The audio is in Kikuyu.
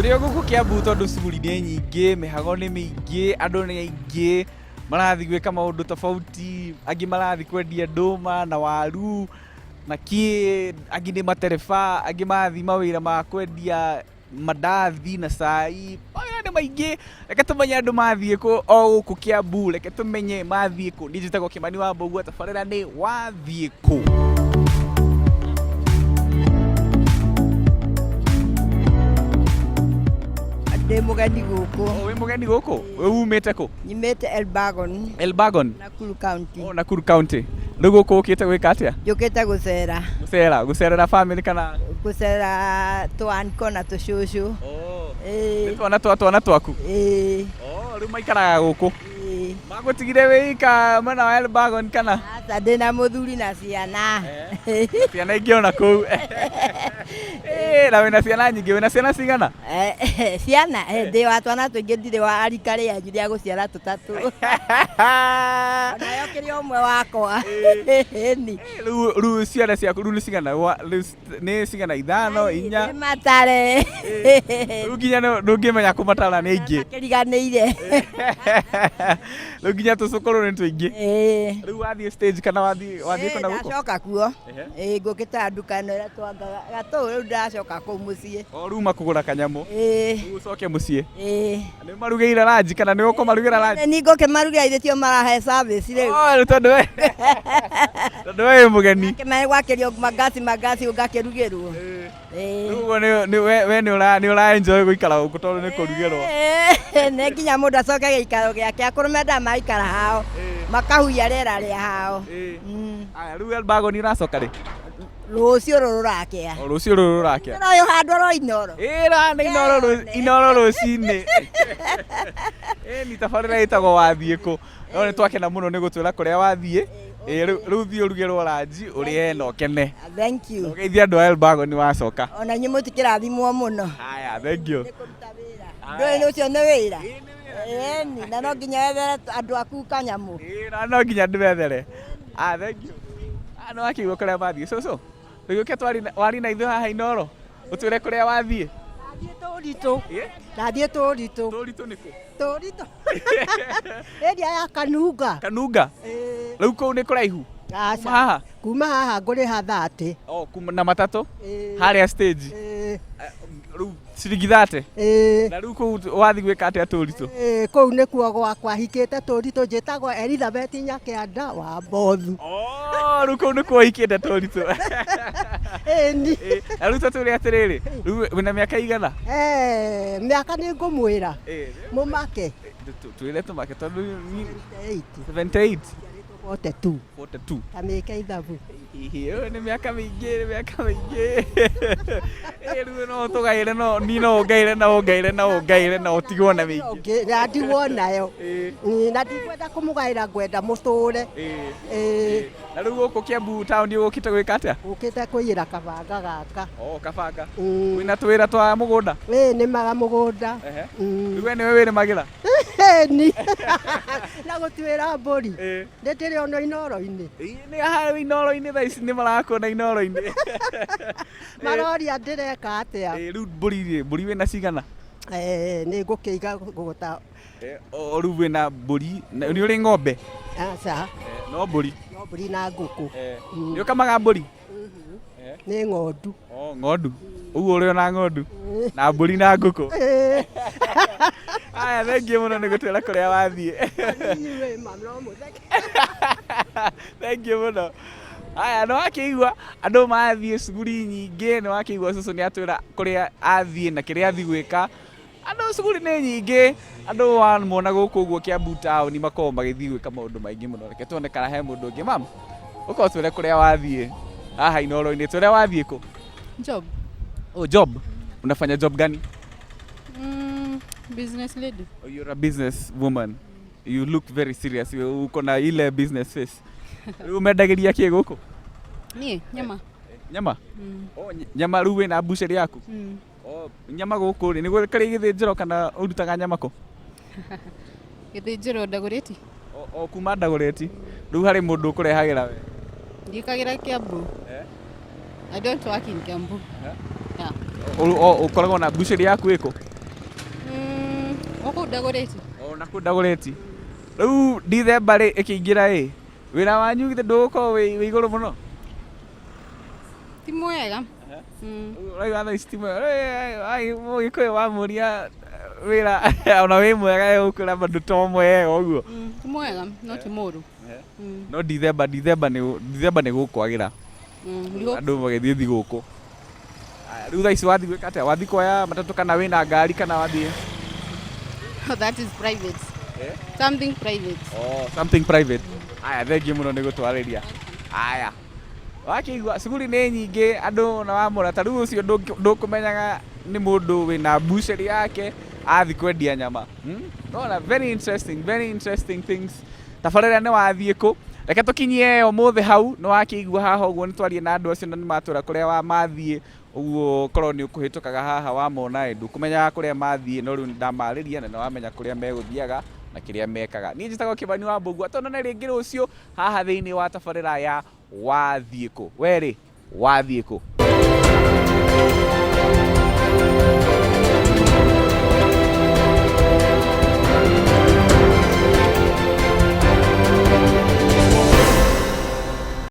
Tũrĩ o gũkũ Kiambu tondũ cuguri nĩ nyingĩ, mĩhago nĩ mĩingĩ, andũ nĩ aingĩ, marathiĩ gwĩka maũndũ tofauti, angĩ marathiĩ kwendia ndũma na waru na kĩ, angĩ nĩ matereba, angĩ marathiĩ mawĩra ma kwendia mandathi na cai, mawĩra nĩ maingĩ. Reke tũmenye andũ mathiĩ kũ o gũkũ Kiambu, reke tũmenye mathiĩ kũ. Niĩ njĩtagwo Kĩmani wa Mbũgua, tabarĩra nĩ Wathiĩ Kũ. Ndĩ mũgeni gũkũ. O, wĩ mũgeni gũkũ? Wĩ umĩte kũ? Nyumĩte Elbagon. Elbagon? Nakuru County. Oh, Nakuru County. Rĩu gũkũ ũkĩte gwĩka atĩa? Njũkĩte gũcera. Gũcera, gũcerera family kana? Gũcera twanko na tũcũcũ. Oh. Ĩĩ. Nĩ twana twa twana twaku? Ĩĩ. Oh, rĩu maikaraga gũkũ? Ĩĩ. Magũtigire wĩ ika mwena wa Elbagon kana? Aca ndĩ na mũthuri na ciana. Eh. Ciana ingĩ ona kũu. Eh, na wĩna ciana nyingĩ, wĩna ciana cigana? Eh, ciana eh, ndĩ wa twana tũingĩ ndirĩ wa rika rĩanyu rĩa gũciara tũtatũ. Onayo kĩrĩ ũmwe wakwa. Ĩni. Rĩu rĩu ciana ciaku rĩu nĩ cigana? Rĩu nĩ cigana ithano, inya? Nĩ matare. Rĩu nginya ndũngĩmenya kũmatara nĩ aingĩ. Kĩriganĩire. Rĩu nginya tũcũkũrũ nĩ tũingĩ. Rĩu wathiĩ stage kana wathiĩ wathiĩ kũ na gũkũ? Ndacoka kuo. Ĩĩ ngũkĩte nduka ĩno ĩrĩa twangaga gatũ rĩu ndĩracoka kũu mũciĩ. O rĩu makũgũra kanyamũ. Ĩĩ. Rĩu ũcoke mũciĩ. Ĩĩ. Nĩ marugĩire ranji kana nĩ ũkũmarugĩra ranji? Nĩ ngũkĩmarugĩra ithe tio marahe service rĩu. Oh, rĩu tondũ we tondũ we wĩ mũgeni. Kĩmere gwakĩrio mangasi mangasi ũgakĩrugĩrwo. Ĩĩ. Rĩu ũguo nĩ nĩ we we nĩ ũra nĩ ũra enjoy gũikara gũkũ tondũ nĩ kũrugĩrwo. Nĩ nginya mũndũ acoke gĩikaro gĩake akũrũ mendaga maikara hao makahuia rĩera rĩa hao. Aya rĩu Elbago nĩ ũracoka rĩ? Rũciũ rũrũ rũrakĩa. O rũciũ rũrũ rũrakĩa. Ũroĩ handũ oro Inooro. Ĩĩ ra nĩ Inooro Inooro rũcinĩ. Ĩĩ ni tabarĩra ĩtagwo wathiĩ kũ. No nĩ twakena mũno nĩ gũtwĩra kũrĩa wathiĩ. Ĩĩ rĩu thiĩ ũrugĩrwo ranji ũrĩe na ũkene. Thank you. Ũgeithie andũ a Elbago nĩ wacoka. Ona inyuĩ mũtikĩrathimwo mũno. Haya, thank you. Ndũĩ nĩ ũcio nĩ wĩra. Ĩni, na no nginya wethere andũ aku kanyamũ. Ĩĩ na no nginya ndĩmethere. Ah, thank you. Ah, nĩ wakĩigua kũrĩa mathiĩ. Cũcũ, rĩu ũke wari na ithuĩ haha Inooro, ũtwĩre kũrĩa wathiĩ. Ndathiĩ Tũritũ. Ndathiĩ Tũritũ. Tũritũ nĩ kũ? Tũritũ. Area ya Kanunga. Kanunga? Rĩu kũu nĩ kũraihu? Aca. Kuma haha? Kuma haha ngũrĩha 30. Oh, kuma na matatũ? Harĩa stage? Rĩu ciringi 30? Na rĩu kũu wathiĩ gwĩka atĩa Tũritũ? Kũu nĩkuo gwakwa hikĩte Tũritũ njĩtagwo Elizabeth Nyakĩanda wa Mbothu. Oh, rĩu kũu nĩkuo ũhikĩte Tũritũ. Ĩni. Na rĩu tũtwĩre atĩrĩrĩ, rĩu wĩna mĩaka igana? Mĩaka nĩ ngũmwĩra. Mũmake. Twĩre tũmake tondũ 78. 42. 42. Ta mĩke ithabu. Hihi, ũyũ nĩ mĩaka mĩingĩ, nĩ mĩaka mĩingĩ. Ĩ, rĩu no ũtũgaĩre no niĩ no ũngaĩre na ũngaĩre na ũngaĩre na ũtigwo na mĩingĩ. Ũngĩ, na ndigwo nayo. Na ndikwenda kũmũgaĩra ngwenda mũtũre. Ĩĩ. Na rĩu gũkũ Kiambu taũni ũgũkĩte gwĩka atĩa? Ũkĩte kũiyĩra kabanga gaka. Oh, kabanga. Wĩna tũwĩra twa mũgũnda? Ĩĩ nĩmaga mũgũnda. Rĩu we nĩwe wĩrĩmagĩra? Ĩni. Na gũtuĩra mbũri. Nĩ ndĩrĩ ona Inooro-inĩ. Nĩ haha Inooro-inĩ thaa ici nĩ marakuona Inooro-inĩ. Maroria ndĩreka atĩa. Rĩu mbũri rĩ, mbũri wĩna cigana? Nĩ ngũkĩiga gũta. O rĩu wĩna mbũri, nĩ ũrĩ ng'ombe? Aca. No mbũri? No mbũri na ngũkũ. Nĩ ũkamaga mbũri? Nĩ ng'ondu. Oh, ng'ondu. Ũguo ũrĩ ona ng'ondu na mbũri na ngũkũ. Aya, thengiũ mũno nĩ gũtwĩra kũrĩa wathiĩ. Thengiũ mũno. Aya, nĩ wakĩigua andũ mathiĩ cuguri nyingĩ, nĩ wakĩigua cũcũ nĩ atwĩra kũrĩa athiĩ na kĩrĩa athiĩ gwĩka. Andũ cuguri nĩ nyingĩ, andũ wamona gũkũ ũguo Kiambu taũni makoragwo magĩthiĩ gwĩka maũndũ maingĩ mũno. Reke tuone kana he mũndũ ũngĩ. Mam, ũka ũtwĩre kũrĩa wathiĩ haha Inooro-inĩ, twĩre wathiĩ kũ? Job. Oh, job. Unafanya job gani? Business lady. Oh, you're a business woman. You look very serious. Uko na ile business face. Rĩu mendagĩria kĩ gũkũ? Niĩ, nyama. Nyama? Oh, nyama rĩu wĩna mbucĩrĩ yaku? Oh, nyama gũkũ rĩ, nĩ kũrĩ gĩthĩnjĩro kana ũrutaga nyama kũ? Gĩthĩnjĩro Ndagũrĩti. O kuma Ndagũrĩti. Rĩu harĩ mũndũ ũkũrehagĩra we? Ndiĩkagĩra Kiambu. I don't work in Kiambu. Yeah. Ũkoragwo na mbucĩrĩ yaku ĩkũ? O kũu Ndagũrĩti. O na kũu Ndagũrĩti. Rĩu Dithemba rĩ ĩkĩingĩra ĩ, wĩra wanyu githĩ ndũgũkorwo wĩ wĩ igũrũ mũno? Ti mwega. Ũraigua thaa ici ti mwega. Mũgĩkũyũ wamũria wĩra ona wĩ mwega egũkwĩra bado to mwega ũguo. Ti mwega no ti mũru. No Dithemba Dithemba nĩ Dithemba nĩ gũkwagĩra. Andũ magĩthiĩ thigũkũ. Aya, rĩu thaa ici wathiĩ gwĩka atĩa? Wathiĩ kuoya matatũ kana wĩna ngari kana wathiĩ? That is private. Something private. Oh, something private. Aya, thengiũ mũno nĩ gũtwarĩria. Aya. Wakĩigua cuguri nĩ nyingĩ andũ na wamũra ta rĩu ũcio ndũkũmenyaga nĩ mũndũ wĩna buceri yake athiĩ kwendia nyama. Nona very interesting, very interesting things. Tabarĩra nĩ wathiĩ kũ? Reke tũkinyie ũmũthĩ hau nĩ wakĩigua haha ũguo nĩ twarie na andũ acio na nĩ matwĩra kũrĩa wa mathiĩ ũguo korwo nĩ ũkũhĩtũkaga haha wamona ĩ ndũkũmenyaga kũrĩa mathiĩ no rĩu ndamarĩria na nĩ wamenya kũrĩa megũthiaga na kĩrĩa mekaga. Niĩ njĩtagwo Kĩmani wa Mbũgua, tuonane rĩngĩ rũciũ haha thĩinĩ wa tabarĩra ya wathiĩ kũ. We rĩ, wathiĩ kũ?